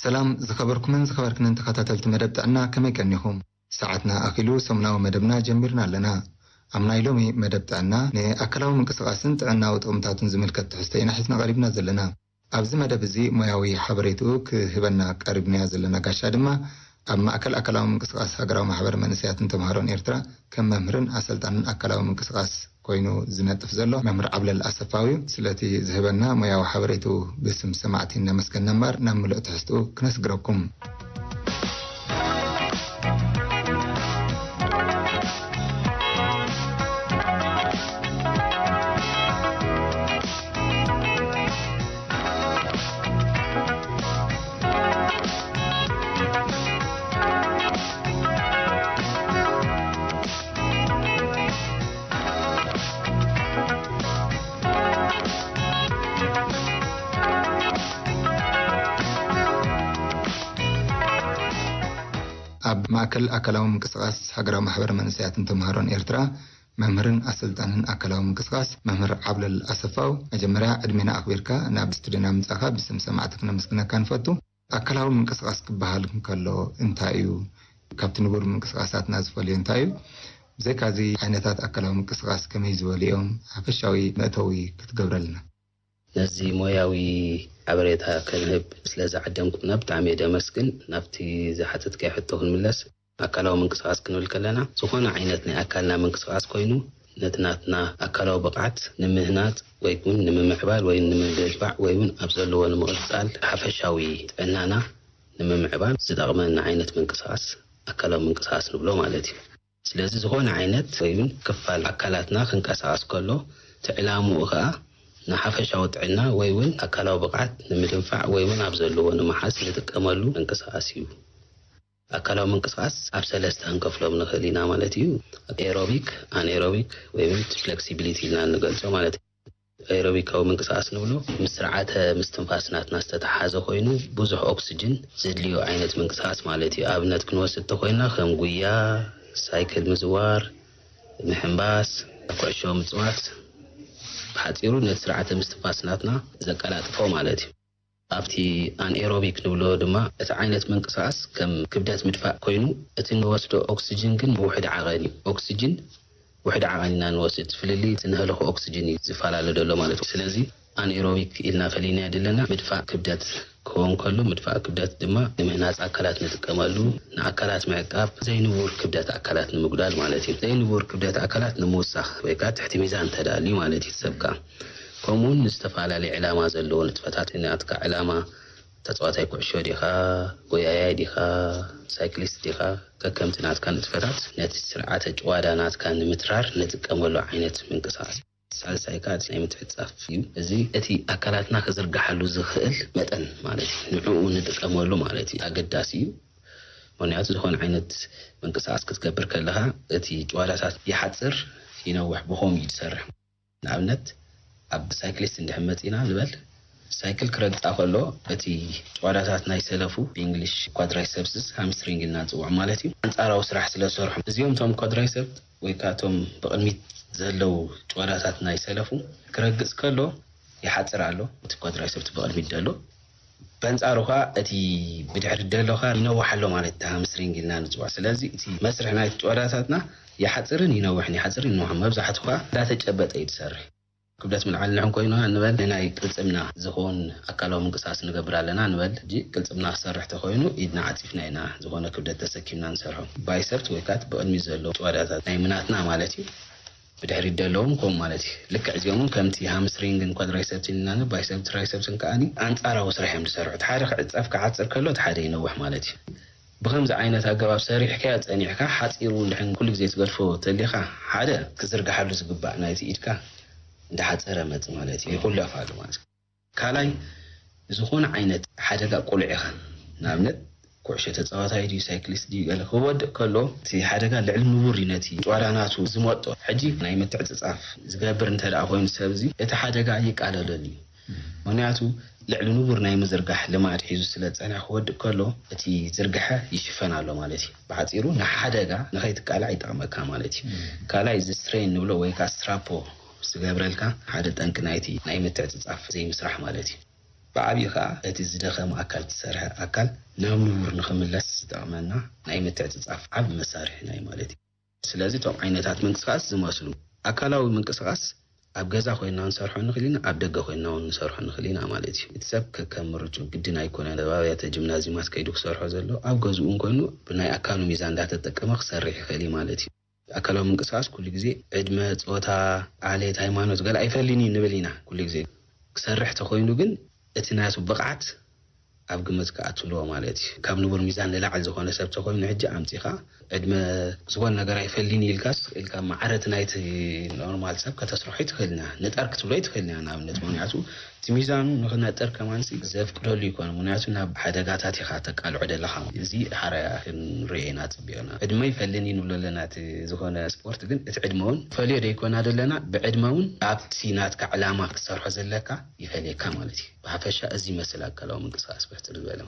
ሰላም ዝኸበርኩምን ዝኸበርክንን ተኸታተልቲ መደብ ጥዕና፣ ከመይ ቀኒኹም? ሰዓትና ኣኺሉ ሰሙናዊ መደብና ጀሚርና ኣለና። ኣብ ናይ ሎሚ መደብ ጥዕና ንኣካላዊ ምንቅስቓስን ጥዕናዊ ጥቕምታቱን ዝምልከት ትሕዝቶ ኢና ሒዝና ቀሪብና ዘለና። ኣብዚ መደብ እዚ ሞያዊ ሓበሬትኡ ክህበና ቀሪብናዮ ዘለና ጋሻ ድማ ኣብ ማእከል ኣካላዊ ምንቅስቓስ ሃገራዊ ማሕበር መንእሰያትን ተምሃሮን ኤርትራ ከም መምህርን ኣሰልጣንን ኣካላዊ ምንቅስቓስ ኮይኑ ዝነጥፍ ዘሎ መምህር ዓብለል ኣሰፋዊ እዩ። ስለቲ ዝህበና ሞያዊ ሓበሬትኡ ብስም ሰማዕቲ እናመስገና እምበር ናብ ምሉእ ትሕዝትኡ ክነስግረኩም። ኣብ ማእከል ኣካላዊ ምንቅስቓስ ሃገራዊ ማሕበር መንእሰያትን ተምሃሮን ኤርትራ መምህርን ኣሰልጣንን ኣካላዊ ምንቅስቓስ መምህር ዓብለል ኣሰፋው፣ መጀመርያ ዕድሜና ኣኽቢርካ ናብ ስቱድዮና ምጻኻ ብስም ሰማዕቲ ክነመስግነካ ንፈቱ። ኣካላዊ ምንቅስቓስ ክበሃል እንከሎ እንታይ እዩ? ካብቲ ንቡር ምንቅስቓሳትና ዝፈልዮ እንታይ እዩ? ብዘይካዚ ዓይነታት ኣካላዊ ምንቅስቓስ ከመይ ዝበሉ እዮም? ሓፈሻዊ መእተዊ ክትገብረልና። ነዚ ሞያዊ ሓበሬታ ክንህብ ስለ ዝዓደምኩምና ብጣዕሚ እየ ደመስግን። ናብቲ ዝሓተትካዮ ሕቶ ክንምለስ፣ ኣካላዊ ምንቅስቓስ ክንብል ከለና፣ ዝኾነ ዓይነት ናይ ኣካልና ምንቅስቓስ ኮይኑ፣ ነቲ ናትና ኣካላዊ ብቕዓት ንምህናጽ ወይ እውን ንምምዕባል ወይ ንምድንፋዕ ወይ እውን ኣብ ዘለዎ ንምቕጻል፣ ሓፈሻዊ ጥዕናና ንምምዕባል ዝጠቕመና ዓይነት ምንቅስቓስ ኣካላዊ ምንቅስቓስ ንብሎ ማለት እዩ። ስለዚ ዝኾነ ዓይነት ወይ እውን ክፋል ኣካላትና ክንቀሳቐስ ከሎ፣ እቲ ዕላምኡ ኸኣ ንሓፈሻዊ ጥዕና ወይ እውን ኣካላዊ ብቕዓት ንምድንፋዕ ወይ እውን ኣብ ዘለዎ ንምሓዝ ንጥቀመሉ ምንቅስቓስ እዩ። ኣካላዊ ምንቅስቓስ ኣብ ሰለስተ ክንከፍሎም ንኽእል ኢና ማለት እዩ። ኤሮቢክ፣ ኣንኤሮቢክ ወይ እውን ፍሌክሲቢሊቲ ኢልና ንገልጾ ማለት እዩ። ኤሮቢካዊ ምንቅስቓስ ንብሎ ምስ ስርዓተ ምስትንፋስ ናትና ዝተተሓሓዘ ኮይኑ፣ ብዙሕ ኦክስጅን ዘድልዮ ዓይነት ምንቅስቓስ ማለት እዩ። ኣብነት ክንወስድ እንተኾይንና፣ ከም ጉያ፣ ሳይክል ምዝዋር፣ ምሕንባስ፣ ኩዕሾ ምጽዋት፣ ብሓጺሩ ነቲ ስርዓተ ምስትንፋስ ናትና ዘቀላጥፎ ማለት እዩ። ኣብቲ ኣንኤሮቢክ ንብሎ ድማ እቲ ዓይነት ምንቅስቓስ ከም ክብደት ምድፋእ ኮይኑ፣ እቲ ንወስዶ ኦክስጅን ግን ውሑድ ዓቐን እዩ። ኦክስጅን ውሑድ ዓቐን ኢና ንወስድ። እቲ ፍልልይ እቲ ንህልኾ ኦክስጅን እዩ ዝፈላለ ዘሎ ማለት እዩ። ስለዚ ኣንኤሮቢክ ኢልና ፈሊና ዘለና ምድፋእ ክብደት ክኸውን ከሎ፣ ምድፋእ ክብደት ድማ ንምህናጽ ኣካላት ንጥቀመሉ፣ ንኣካላት ምዕቃብ፣ ዘይንቡር ክብደት ኣካላት ንምጉዳል ማለት እዩ። ዘይንቡር ክብደት ኣካላት ንምውሳኽ ወይ ከዓ ትሕቲ ሚዛን ተዳልዩ ማለት እዩ። ሰብካ ከምኡውን ንዝተፈላለየ ዕላማ ዘለዎ ንጥፈታት ናትካ ዕላማ ተጻዋታይ ኩዕሾ ዲኻ፣ ጎያያይ ዲኻ፣ ሳይክሊስት ዲኻ፣ ከከምቲ ናትካ ንጥፈታት ነቲ ስርዓተ ጭዋዳ ናትካ ንምትራር ንጥቀመሉ ዓይነት ምንቅስቓስ። ሳልሳይ ከኣ እቲ ናይ ምትዕጻፍ እዩ። እዚ እቲ ኣካላትና ክዝርግሓሉ ዝኽእል መጠን ማለት እዩ። ንዕኡ ንጥቀመሉ ማለት እዩ። ኣገዳሲ እዩ። ምኽንያቱ ዝኾነ ዓይነት ምንቅስቓስ ክትገብር ከለኻ እቲ ጭዋዳታት ይሓጽር ይነውሕ ብኸምኡ እዩ ዝሰርሕ። ንኣብነት ኣብ ሳይክሊስት እንድሕር መጺና ንበል፣ ሳይክል ክረግጻ ከሎ እቲ ጭዋዳታት ናይ ሰለፉ ብእንግሊሽ ኳድራይሰፕስስ ሃምስትሪንግ ኢልና ንጽውዖ ማለት እዩ። ኣንጻራዊ ስራሕ ስለ ዝሰርሑ እዚኦም እቶም ኳድራይሰፕ ወይ ከኣ እቶም ብቕድሚት ዘለዉ ጭዋዳታት ናይ ሰለፉ ክረግጽ ከሎ ይሓጽር ኣሎ። እቲ ኳድራይሰፕ ብቕድሚት ዘሎ በንጻሩ ከኣ እቲ ብድሕሪት ዘሎ ከኣ ይነውሕ ኣሎ ማለት እዩ። ሃምስትሪንግ ኢልና ንጽውዖ። ስለዚ እቲ መስርሕ ናይቲ ጭዋዳታትና ይሓጽርን ይነውሕን ይሓጽርን ይነውሕን መብዛሕትኡ ከኣ እንዳተጨበጠ እዩ ዝሰርሕ። ክብደት ምልዓል ንሕን ኮይና ንበል ንናይ ቅልጽምና ዝኾን ኣካላዊ ምንቅስቃስ ንገብር ኣለና ንበል። ሕጂ ቅልጽምና ክሰርሕ ተኾይኑ ኢድና ዓጺፍና ኢና ዝኾነ ክብደት ተሰኪምና ንሰርሖ። ባይሰፕት ወይ ከዓ እቲ ብቕድሚት ዘሎ ጭዋዳታት ናይ ምናትና ማለት እዩ። ብድሕሪት ዘለዎም ከምኡ ማለት እዩ። ልክዕ እዚኦም እውን ከምቲ ሃምስትሪንግን ኳድራይሰፕትን ኢልና ባይሰፕት ትራይሰፕትን ከዓኒ ኣንጻራዊ ስራሕ እዮም ዝሰርሑ። እቲ ሓደ ክዕጸፍ ክሓጽር ከሎ እቲ ሓደ ይነውሕ ማለት እዩ። ብኸምዚ ዓይነት ኣገባብ ሰሪሕካዮ ጸኒሕካ ሓጺሩ እንድሕን ኩሉ ግዜ ትገድፎ ተሊኻ ሓደ ክዝርግሓሉ ዝግባእ ናይቲ ኢድካ እንዳሓጸረ መጽእ ማለት እዩ። ይኹለፍ ኣሎ ማለት እዩ። ካልኣይ ዝኾነ ዓይነት ሓደጋ ቁሉዕ ኢኻ። ንኣብነት ኩዕሾ ተጻዋታይ ድዩ ሳይክሊስት ድዩ ገለ ክወድቕ ከሎ እቲ ሓደጋ ልዕሊ ንቡር እዩ ነቲ ጭዋዳ ናቱ ዝመጦ። ሕጂ ናይ ምትዕጽጻፍ ዝገብር እንተ ደኣ ኮይኑ ሰብ እዚ እቲ ሓደጋ ይቃለለሉ እዩ። ምኽንያቱ ልዕሊ ንቡር ናይ ምዝርጋሕ ልማድ ሒዙ ስለ ዝጸንሐ ክወድቕ ከሎ እቲ ዝርግሐ ይሽፈን ኣሎ ማለት እዩ። ብሓጺሩ ንሓደጋ ንኸይትቃላዕ ይጠቕመካ ማለት እዩ። ካልኣይ እዚ ስትሬን ንብሎ ወይ ከዓ ስትራፖ ዝገብረልካ ሓደ ጠንቂ ናይቲ ናይ ምትዕጽጻፍ ዘይምስራሕ ማለት እዩ። ብዓብዪ ከዓ እቲ ዝደኸመ ኣካል፣ ዝሰርሐ ኣካል ናብ ንቡር ንኽምለስ ዝጠቕመና ናይ ምትዕፅፃፍ ዓብ መሳርሒ ናይ ማለት እዩ። ስለዚ እቶም ዓይነታት ምንቅስቃስ ዝመስሉ ኣካላዊ ምንቅስቃስ ኣብ ገዛ ኮይና ንሰርሖ ንኽእል ኢና፣ ኣብ ደገ ኮይና እውን ንሰርሖ ንኽእል ኢና ማለት እዩ። እቲ ሰብ ከከም ምርጩ ግድን ኣይኮነን ኣብ ኣብያተ ጅምናዚማት ከይዱ ክሰርሖ ዘሎ። ኣብ ገዝኡ እንኮይኑ ብናይ ኣካሉ ሚዛን እንዳተጠቀመ ክሰርሕ ይኽእል እዩ ማለት እዩ። ኣካላዊ ምንቅስቃስ ኩሉ ግዜ ዕድመ፣ ጾታ፣ ዓሌት፣ ሃይማኖት ገለ ኣይፈልን እዩ ንብል ኢና። ኩሉ ግዜ ክሰርሕ ተኮይኑ ግን እቲ ናቱ ብቕዓት ኣብ ግምት ክኣትዎ ማለት እዩ። ካብ ንቡር ሚዛን ንላዕሊ ዝኾነ ሰብ ተኮይኑ ሕጂ ኣምጺኻ ዕድመ ዝኾነ ነገር ኣይፈልን ኢልካስ ኢልካ ማዕረት ናይቲ ኖርማል ሰብ ከተስርሖ ይትኽእልና ንጠር ክትብሎ ይትኽእልና ንኣብነት ምክንያቱ እቲ ሚዛኑ ንክነጥር ከማንሲ ዘፍቅደሉ ይኮነ ምክንያቱ ናብ ሓደጋታት ኢኻ ተቃልዖ ደለኻ። እዚ ሓራያ ክንሪኦ ኢና ጽቢቕና። ዕድመ ይፈልኒ ንብሎ ኣለና እቲ ዝኾነ ስፖርት ግን እቲ ዕድመ እውን ፈልዮ ደይኮና ደለና ብዕድመ እውን ኣብቲ ናትካ ዕላማ ክትሰርሖ ዘለካ ይፈልየካ ማለት እዩ። ብሓፈሻ እዚ ይመስል ኣካላዊ ምንቅስቃስ ብሕፅር ዝበለ።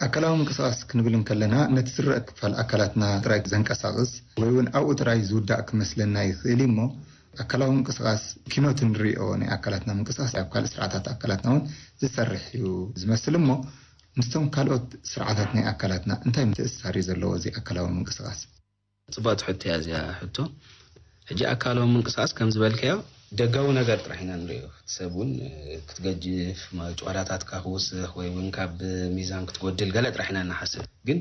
ኣካላዊ ምንቅስቃስ ክንብል እንከለና ነቲ ዝረአ ክፋል ኣካላትና ጥራይ ዘንቀሳቕስ ወይ እውን ኣብኡ ጥራይ ዝውዳእ ክመስለና ይኽእል እዩ እሞ ኣካላዊ ምንቅስቃስ ኪኖት ንሪኦ ናይ ኣካላትና ምንቅስቃስ ኣብ ካልእ ስርዓታት ኣካላትና እውን ዝሰርሕ እዩ ዝመስል እሞ ምስቶም ካልኦት ስርዓታት ናይ ኣካላትና እንታይ ምትእስሳር እዩ ዘለዎ እዚ ኣካላዊ ምንቅስቃስ? ጽብቕቲ ሕቶ እያ እዚኣ ሕቶ። ሕጂ ኣካላዊ ምንቅስቃስ ከም ዝበልካዮ ደጋዊ ነገር ጥራሕ ኢና ንሪኦ። እቲ ሰብ እውን ክትገጅፍ፣ ጨዋዳታትካ ክውስኽ ወይ እውን ካብ ሚዛን ክትጎድል ገለ ጥራሕ ኢና ንሓስብ። ግን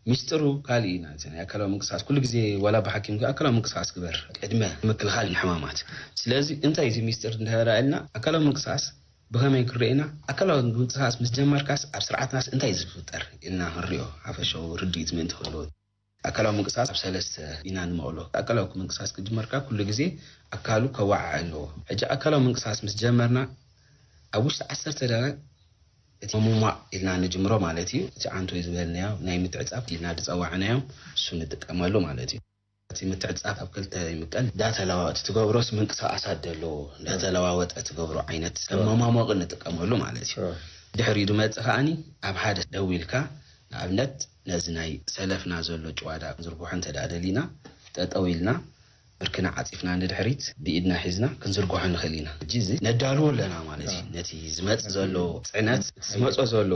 ሚስጥሩ ካልእ እዩ። ናይ ኣካላዊ ምንቅስቃስ ኩሉ ግዜ ዋላ ብሓኪም ኣካላዊ ምንቅስቃስ ግበር ቅድመ ምክልኻል ንሕማማት። ስለዚ እንታይ እቲ ሚስጥር እንተረኣልና ኣካላዊ ምንቅስቃስ ብኸመይ ክንሪኦ ኢና? ኣካላዊ ምንቅስቃስ ምስ ጀመርካስ ኣብ ስርዓትናስ እንታይ ዝፍጠር ኢልና ክንሪኦ ሓፈሻዊ ርድኢት ምእንቲ ክህልዎ። ኣካላዊ ምንቅስቃስ ኣብ ሰለስተ ኢና ንመቕሎ። ኣካላዊ ምንቅስቃስ ክጅመርካ ኩሉ ግዜ ኣካሉ ከዋዓዕ ኣለዎ። ሕጂ ኣካላዊ ምንቅስቃስ ምስ ጀመርና ኣብ ውሽጢ ዓሰርተ ደቂቕ እቲ ምሟቕ ኢልና ንጅምሮ ማለት እዩ። እቲ ዓንቶ ዝበልናዮ ናይ ምትዕጻፍ ኢልና ዝጸዋዕናዮ እሱ ንጥቀመሉ ማለት እዩ። እቲ ምትዕጻፍ ኣብ ክልተ ይምቀል። እንዳተለዋወጠ ትገብሮስ ምንቅስቃሳት ዘለዎ እንዳተለዋወጠ ትገብሮ ዓይነት ከም መሟሞቂ ንጥቀመሉ ማለት እዩ። ድሕሪኡ ዝመጽእ ከኣኒ ኣብ ሓደ ደው ኢልካ ንኣብነት ነዚ ናይ ሰለፍና ዘሎ ጭዋዳ ክንዝርግሖ እንተ ደኣ ደሊና ጠጠው ኢልና ብርክና ዓጺፍና ንድሕሪት ብኢድና ሒዝና ክንዝርግሖ ንኽእል ኢና። ሕጂ እዚ ነዳልዎ ኣለና ማለት እዩ። ነቲ ዝመጽእ ዘሎ ጽዕነት ዝመጾ ዘሎ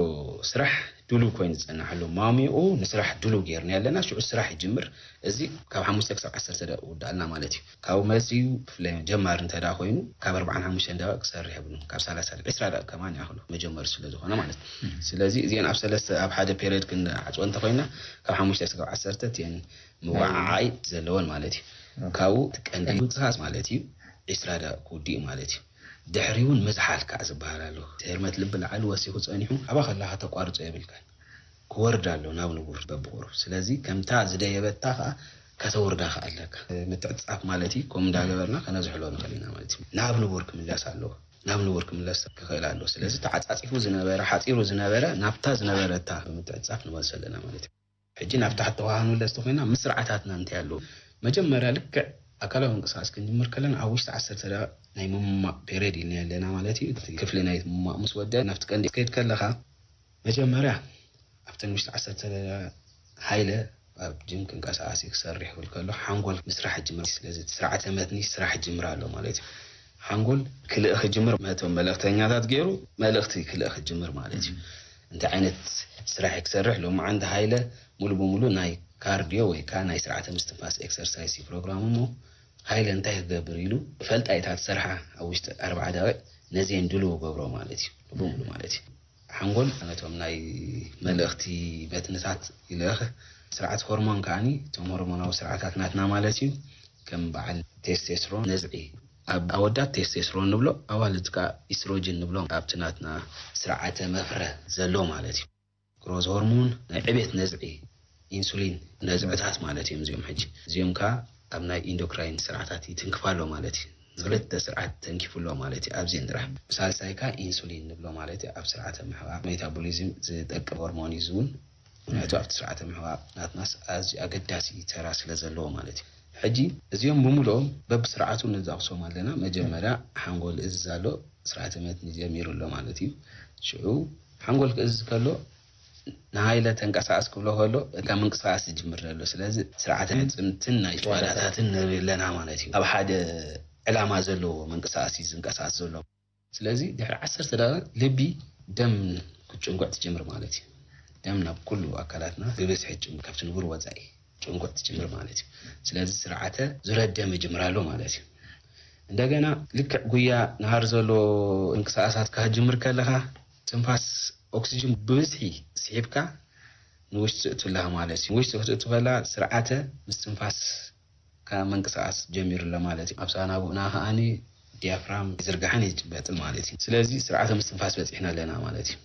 ስራሕ ድሉው ኮይኑ ዝጸናሕ ኣሎ ማሚቑ ንስራሕ ድሉው ጌርና ኣለና። ሽዑ ስራሕ ይጅምር። እዚ ካብ ሓሙሽተ ክሳብ ዓሰርተ ደቂቕ ይውዳእልና ማለት እዩ። ካብኡ መጺኡ ብፍላይ ጀማሪ እንተ ደኣ ኮይኑ ካብ ኣርባዓን ሓሙሽተን ደቂቕ ክሰርሕ የብሉን። ካብ ሰላሳ ደቂቕ፣ ዕስራ ደቂቕ ከማን ይኣኽሎ መጀመሪ ስለ ዝኾነ ማለት እዩ። ስለዚ እዚአን ኣብ ሰለስተ ኣብ ሓደ ፔሪዮድ ክንዓጽወ እንተኾይና ካብ ሓሙሽተ ክሳብ ዓሰርተ እቲአን ምውዓዓይ ዘለወን ማለት እዩ። ካብኡ እቲ ቀንዲ ምንቅስቃስ ማለት እዩ። ዕስራ ደቂቕ ክውድእ ማለት እዩ። ድሕሪ እውን ምዝሓል ከዓ ዝበሃል ኣሎ። እቲ ህርመት ልቢ ላዕሊ ወሲኹ ጸኒሑ ኣብኣ ከለኻ ተቋርጾ የብልካን። ክወርድ ኣሎ ናብ ንቡር በብቑሩብ። ስለዚ ከምታ ዝደየበታ ከዓ ከተወርዳ ከዓ ኣለካ። ምትዕጻፍ ማለት እዩ። ከምኡ እንዳገበርና ከነዝሕሎ ንኽእል ኢና ማለት እዩ። ናብ ንቡር ክምለስ ኣለዎ። ናብ ንቡር ክምለስ ክኽእል ኣለዎ። ስለዚ ተዓጻጺፉ ዝነበረ፣ ሓጺሩ ዝነበረ ናብታ ዝነበረታ ብምትዕጻፍ ንመልሶ ኣለና ማለት እዩ። ሕጂ ናብ ታሕቲ ተዋህኑ ለስተ ኮይና ምስ ስርዓታትና እንታይ ኣለዉ? መጀመርያ ልክዕ ኣካላዊ ምንቅስቃስ ክንጅምር ከለና ኣብ ውሽጢ ዓሰርተ ደቂቕ ናይ ምምማቕ ፔሪድ ኢልና ኣለና ማለት እዩ። እቲ ክፍሊ ናይ ምምማቕ ምስ ወደ ናብቲ ቀንዲ ክትከይድ ከለኻ መጀመርያ ኣብተን ውሽጢ ዓሰርተ ደቂቕ ሃይለ ኣብ ጅም ክንቀሳቀስ እዩ ክሰርሕ ይብል ከሎ ሓንጎል ምስራሕ ይጅምር። ስለዚ እቲ ስርዓተ መትኒ ስራሕ ይጅምር ኣሎ ማለት እዩ። ሓንጎል ክልእ ክጅምር ነቶም መልእክተኛታት ገይሩ መልእክቲ ክልእ ክጅምር ማለት እዩ። እንታይ ዓይነት ስራሕ እዩ ክሰርሕ? ሎማዓንቲ ሃይለ ሙሉ ብሙሉ ናይ ካርድዮ ወይ ከዓ ናይ ስርዓተ ምስትንፋስ ኤክሰርሳይዝ እዩ ፕሮግራሙ እሞ ሃይለ እንታይ ክገብር ኢሉ ፈልጣ እታ ትሰርሓ ኣብ ውሽጢ ኣርባዓ ደቂቕ ነዚአን ድልው ገብሮ ማለት እዩ። ብሙሉ ማለት እዩ። ሓንጎል ነቶም ናይ መልእኽቲ መትንታት ይልእኽ። ስርዓት ሆርሞን ከዓኒ እቶም ሆርሞናዊ ስርዓታት ናትና ማለት እዩ። ከም በዓል ቴስቴስትሮን ነዝዒ ኣብ ኣወዳት ቴስቴስትሮን ንብሎ ኣዋልድ ከዓ ኢስትሮጅን ንብሎ ኣብቲ ናትና ስርዓተ መፍረ ዘሎ ማለት እዩ። ግሮዝ ሆርሞን ናይ ዕቤት ነዝዒ ኢንሱሊን ነዝዕታት ማለት እዮም እዚኦም። ሕጂ እዚኦም ከዓ ኣብ ናይ ኢንዶክራይን ስርዓታት ይትንክፋ ኣሎ ማለት እዩ። ክልተ ስርዓት ተንኪፉ ኣሎ ማለት እዩ። ኣብዚአን ጥራሕ ብሳልሳይ ከኣ ኢንሱሊን ንብሎ ማለት እዩ። ኣብ ስርዓተ ምሕቓቕ ሜታቦሊዝም ዝጠቅም ሆርሞን እዩ። እዚ እውን ምክንያቱ ኣብቲ ስርዓተ ምሕቓቕ ናትናስ ኣዝዩ ኣገዳሲ ተራ ስለ ዘለዎ ማለት እዩ። ሕጂ እዚኦም ብምልኦም በብስርዓቱ ንዛቕሶም ኣለና። መጀመርያ ሓንጎል እዝዝ ኣሎ፣ ስርዓተ መትኒ ጀሚሩ ኣሎ ማለት እዩ። ሽዑ ሓንጎል ክእዝዝ ከሎ ንሃይለ ተንቀሳቐስ ክብሎ ከሎ እታ ምንቅስቃስ ዝጅምር ዘሎ። ስለዚ ስርዓተ ሕጽንትን ናይ ጭዋዳታትን ንርኢ ኣለና ማለት እዩ። ኣብ ሓደ ዕላማ ዘለዎ ምንቅስቃስ እዩ ዝንቀሳቀስ ዘሎ። ስለዚ ድሕሪ ዓሰርተ ደቂቃ ልቢ ደም ክትጭንጉዕ ትጅምር ማለት እዩ። ደም ናብ ኩሉ ኣካላትና ብብዝሒ ትጭንጉዕ፣ ካብቲ ንቡር ወጻኢ ትጭንጉዕ ትጅምር ማለት እዩ። ስለዚ ስርዓተ ዙረት ደም ይጅምር ኣሎ ማለት እዩ። እንደገና ልክዕ ጉያ ነሃር ዘሎ ምንቅስቃሳት ክትጅምር ከለኻ ትንፋስ ኦክሲጅን ብብዝሒ ስሒብካ ንውሽጢ እትላ ማለት እዩ። ንውሽጢ ክትእቱ ከላ ስርዓተ ምስትንፋስ ካብ ምንቅስቃስ ጀሚሩ ኣሎ ማለት እዩ። ኣብ ሳናቡእና ከኣኒ ዲያፍራም ዝርጋሕን ይጭበጥን ማለት እዩ። ስለዚ ስርዓተ ምስትንፋስ በፂሕና ኣለና ማለት እዩ።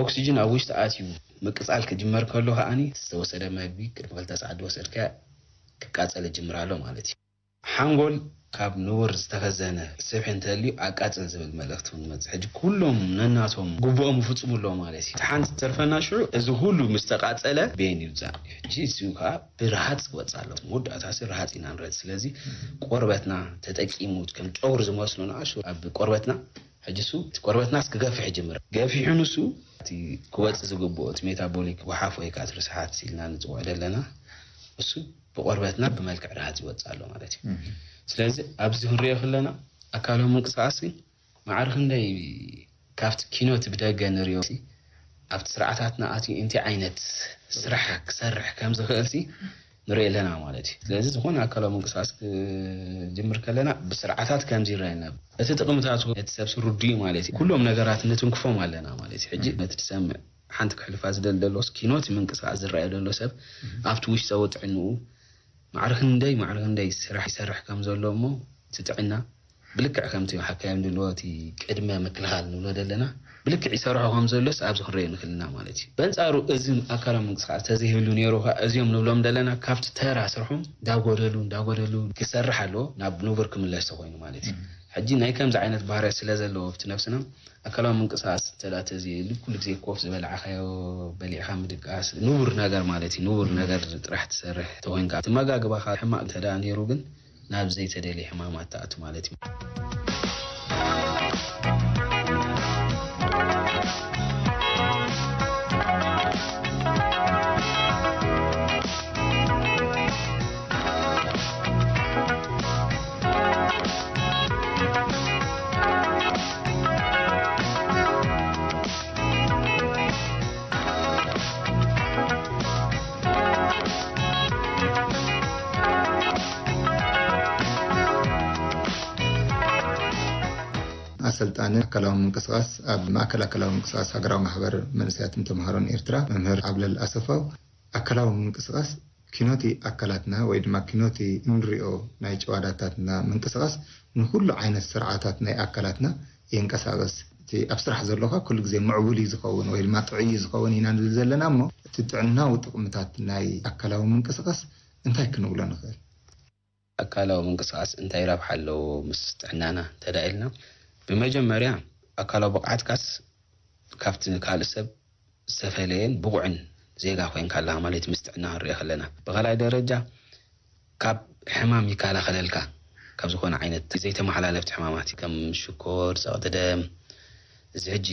ኦክሲጅን ኣብ ውሽጢ ኣትዩ ምቅፃል ክጅመር ከሎ ከኣኒ ዝተወሰደ መግቢ ቅድሚ ክልተ ሰዓት ዝወሰድካ ክቃፀል ይጅምር ኣሎ ማለት እዩ። ሓንጎል ካብ ንቡር ዝተኸዘነ ስብሒ እንተልዩ ኣቃፅል ዝብል መልእኽቲ እውን ይመፅእ። ሕጂ ኩሎም ነናቶም ግቡኦም ይፍፅሙ ኣለዉ ማለት እዩ። እቲ ሓንቲ ተርፈና ሽዑ እዚ ኩሉ ምስ ተቃፀለ ቤን ይውፃእ። ሕጂ እዚኡ ከዓ ብርሃፅ ክወፅእ ኣለዎ። መወዳእታ ሲ ርሃፅ ኢና ንረድ። ስለዚ ቆርበትና ተጠቂሙ ከም ጨጉሪ ዝመስሉ ንኣሽቱ ኣብ ቆርበትና ሕጂ እሱ እቲ ቆርበትናስ ክገፍሕ ይጅምር። ገፊሑ ንሱ እቲ ክወፅእ ዝግብኦ እቲ ሜታቦሊክ ጎሓፍ ወይ ከዓ እቲ ርስሓት ኢልና ንፅውዖ ዘለና እሱ ብቆርበትና ብመልክዕ ርሃፅ ይወፅእ ኣሎ ማለት እዩ። ስለዚ ኣብዚ ክንሪኦ ከለና ኣካላዊ ምንቅስቃስ ማዕረ ክንደይ ካብቲ ኪኖት ብደገ ንሪኦ ሲ ኣብቲ ስርዓታትና ኣትዩ እንታይ ዓይነት ስራሕ ክሰርሕ ከም ዝኽእል ሲ ንርኢ ኣለና ማለት እዩ። ስለዚ ዝኾነ ኣካላዊ ምንቅስቃስ ክጅምር ከለና ብስርዓታት ከምዚ ይረኣየና። እቲ ጥቕምታቱ ነቲ ሰብ ሲ ርዱእ እዩ ማለት እዩ። ኩሎም ነገራት ንትንክፎም ኣለና ማለት እዩ። ሕጂ ነቲ ዝሰምዕ ሓንቲ ክሕልፋ ዝደሊ ዘሎ ሲ ኪኖት ምንቅስቃስ ዝረኣየ ዘሎ ሰብ ኣብቲ ውሽጣዊ ጥዕንኡ ማዕረ ክንደይ ማዕረ ክንደይ ስራሕ ይሰርሕ ከም ዘሎ እሞ እቲ ጥዕና ብልክዕ ከምቲ ሓካይም ንብሎ እቲ ቅድመ ምክልኻል ንብሎ ዘለና ብልክዕ ይሰርሖ ከም ዘሎስ ኣብዚ ክንሪኦ ንኽእል ኢና ማለት እዩ። በንጻሩ እዚ ኣካላዊ ምንቅስቃስ ተዘይህሉ ነይሩ ከኣ እዚኦም ንብሎም ዘለና ካብቲ ተራ ስርሖም እንዳጎደሉ እንዳጎደሉ ክሰርሕ ኣለዎ ናብ ንቡር ክምለስ ተኾይኑ ማለት እዩ። ሕጂ ናይ ከምዚ ዓይነት ባህርያት ስለ ዘለዎ ኣብቲ ነብስና ኣካላዊ ምንቅስቃስ እንተ ደኣ ተዘይህሉ ኩሉ ግዜ ኮፍ ዝበላዕካዮ በሊዕካ ምድቃስ ንቡር ነገር ማለት እዩ። ንቡር ነገር ጥራሕ ትሰርሕ ተኾይንካ እቲ መጋግባኻ ሕማቕ እንተ ደኣ ነይሩ ግን ናብ ዘይተደልየ ሕማማት ትኣቱ ማለት እዩ። ኣሰልጣኒ ኣካላዊ ምንቅስቃስ ኣብ ማእከል ኣካላዊ ምንቅስቃስ ሃገራዊ ማሕበር መንእሰያትን ተምሃሮን ኤርትራ መምህር ዓብለል ኣሰፋው ኣካላዊ ምንቅስቃስ ኪኖቲ ኣካላትና ወይ ድማ ኪኖቲ እንሪኦ ናይ ጨዋዳታትና ምንቅስቃስ ንኩሉ ዓይነት ስርዓታት ናይ ኣካላትና የንቀሳቀስ። እቲ ኣብ ስራሕ ዘሎካ ኩሉ ግዜ ምዕቡል እዩ ዝኸውን ወይ ድማ ጥዑይ እዩ ዝኸውን ኢና ንብል ዘለና እሞ እቲ ጥዕናዊ ጥቕምታት ናይ ኣካላዊ ምንቅስቃስ እንታይ ክንብሎ ንኽእል? ኣካላዊ ምንቅስቃስ እንታይ ረብሓ ኣለዎ ምስ ጥዕናና እንተዳ ኢልና ብመጀመርያ ኣካላዊ ብቕዓትካስ ካብቲ ካልእ ሰብ ዝተፈለየን ብቑዕን ዜጋ ኮይንካ ኣለኻ ማለት ምስ ጥዕና ክንሪኦ ከለና ብኻልኣይ ደረጃ ካብ ሕማም ይከላኸለልካ ካብ ዝኾነ ዓይነት ዘይተመሓላለፍቲ ሕማማት ከም ሽኮር፣ ጸቕጢ ደም፣ እዚ ሕጂ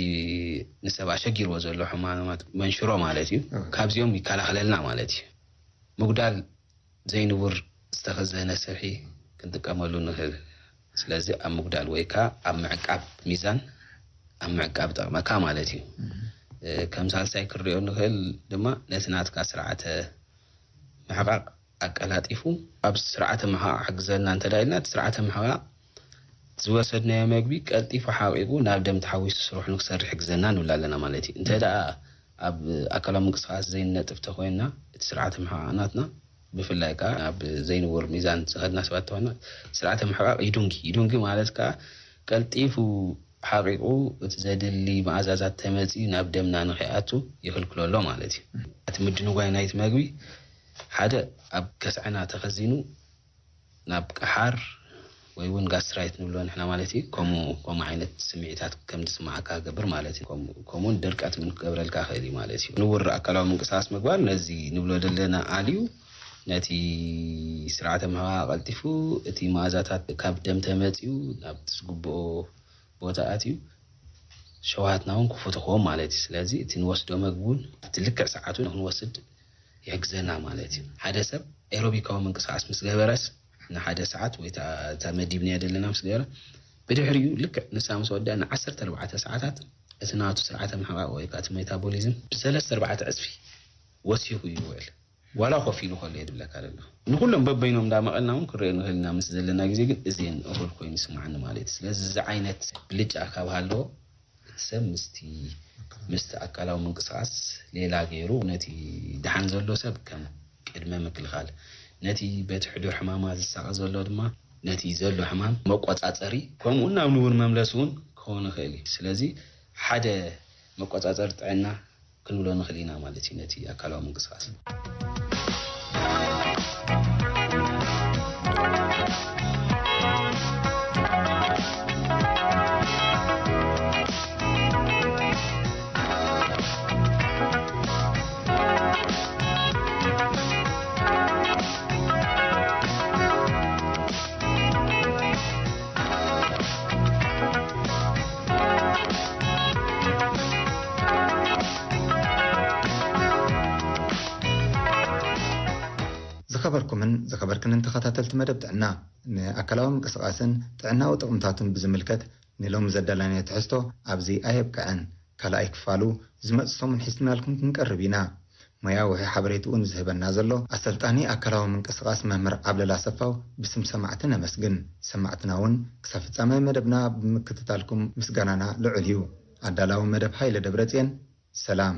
ንሰብ ኣሸጊርዎ ዘሎ ሕማማት መንሽሮ ማለት እዩ። ካብዚኦም ይከላኸለልና ማለት እዩ። ምጉዳል ዘይንቡር ዝተኸዘነ ስብሒ ክንጥቀመሉ ንኽእል። ስለዚ ኣብ ምጉዳል ወይ ከኣ ኣብ ምዕቃብ ሚዛን ኣብ ምዕቃብ ጠቕመካ ማለት እዩ። ከም ሳልሳይ ክንሪኦ ንኽእል ድማ ነቲ ናትካ ስርዓተ ምሕቓቕ ኣቀላጢፉ ኣብ ስርዓተ ምሕቓቕ ሕግዘልና እንተ ኢልና እቲ ስርዓተ ምሕቓቕ ዝወሰድናዮ መግቢ ቀልጢፉ ሓቒቑ ናብ ደም ተሓዊሱ ስርሑ ንክሰርሕ ይሕግዘና ንብል ኣለና ማለት እዩ። እንተ ደኣ ኣብ ኣካላዊ ምንቅስቃስ ዘይንነጥፍ ተኮይንና እቲ ስርዓተ ምሕቓቕ ናትና ብፍላይ ከዓ ኣብ ዘይንቡር ሚዛን ዝኸድና ሰባት ተኮይንና ስርዓተ ምሕቓቕ ይዱንጊ። ይዱንጊ ማለት ከዓ ቀልጢፉ ሓቒቑ እቲ ዘድሊ መኣዛዛት ተመፂኡ ናብ ደምና ንኸይኣቱ ይኽልክሎ ኣሎ ማለት እዩ። እቲ ምድንጓይ ናይቲ መግቢ ሓደ ኣብ ከስዐና ተኸዚኑ ናብ ቀሓር ወይ እውን ጋስትራይት ንብሎ ንሕና ማለት እዩ። ከምኡ ከምኡ ዓይነት ስምዒታት ከም ዝስማዓካ ገብር ማለት እዩ። ከምኡ ከምኡ እውን ድርቀት እውን ክገብረልካ ክእል እዩ ማለት እዩ። ንውር ኣካላዊ ምንቅስቃስ ምግባር ነዚ ንብሎ ዘለና ኣልዩ ነቲ ስርዓተ ምሕዋ ቀልጢፉ እቲ መኣዛታት ካብ ደም ተመፅዩ ናብ ዝግብኦ ቦታ ኣትዩ ሸውሃትና እውን ክፉት ክኸውን ማለት እዩ። ስለዚ እቲ ንወስዶ መግቢ እውን ኣብቲ ልክዕ ሰዓቱ ንክንወስድ ይሕግዘና ማለት እዩ። ሓደ ሰብ ኤሮቢካዊ ምንቅስቃስ ምስ ገበረስ ንሓደ ሰዓት ወይ እታ እታ መዲብናዮ ዘለና ምስ ገበረ ብድሕሪኡ ልክዕ ንሳ ምስ ወደአ ን ዓሰርተ ኣርባዕተ ሰዓታት እቲ ናቱ ስርዓተ ምሕቃቕ ወይ ከዓ እቲ ሜታቦሊዝም ብሰለስተ ኣርባዕተ ዕፅፊ ወሲኹ እዩ ዝውዕል። ዋላ ኮፍ ኢሉ ከሎ እየ ዝብለካ ዘሎ። ንኩሎም በበይኖም እንዳመቐልና እውን ክንሪኦ ንኽእል ኢና። ምስ ዘለና ግዜ ግን እዚአን እኹል ኮይኑ ይስምዓኒ ማለት እዩ። ስለዚ እዚ ዓይነት ብልጫ ካብ ሃለዎ እቲ ሰብ ምስቲ ምስቲ ኣካላዊ ምንቅስቃስ ሌላ ገይሩ ነቲ ደሓን ዘሎ ሰብ ከም ቅድመ ምክልኻል፣ ነቲ በቲ ሕዱር ሕማማት ዝሳቐ ዘሎ ድማ ነቲ ዘሎ ሕማም መቆጻጸሪ፣ ከምኡ እውን ናብ ንቡር መምለሲ እውን ክኸውን ይኽእል እዩ። ስለዚ ሓደ መቆጻጸሪ ጥዕና ክንብሎ ንኽእል ኢና ማለት እዩ ነቲ ኣካላዊ ምንቅስቃስ። ዝኸበርኩምን ዝኸበርክንን ተኸታተልቲ መደብ ጥዕና፣ ንኣካላዊ ምንቅስቓስን ጥዕናዊ ጥቕምታቱን ብዝምልከት ንሎሚ ዘዳለናዮ ትሕዝቶ ኣብዚ ኣየብቅዐን። ካልኣይ ክፋሉ ዝመጽእ ሰሙን ሒዝናልኩም ክንቀርብ ኢና። ሞያዊ ሓበሬትኡ ንዝህበና ዘሎ ኣሰልጣኒ ኣካላዊ ምንቅስቓስ መምህር ዓብለላ ኣሰፋው ብስም ሰማዕቲ ነመስግን። ሰማዕትና እውን ክሳብ ፍጻመ መደብና ብምክትታልኩም ምስጋናና ልዑል እዩ። ኣዳላዊ መደብ ሃይለ ደብረጽዮን። ሰላም።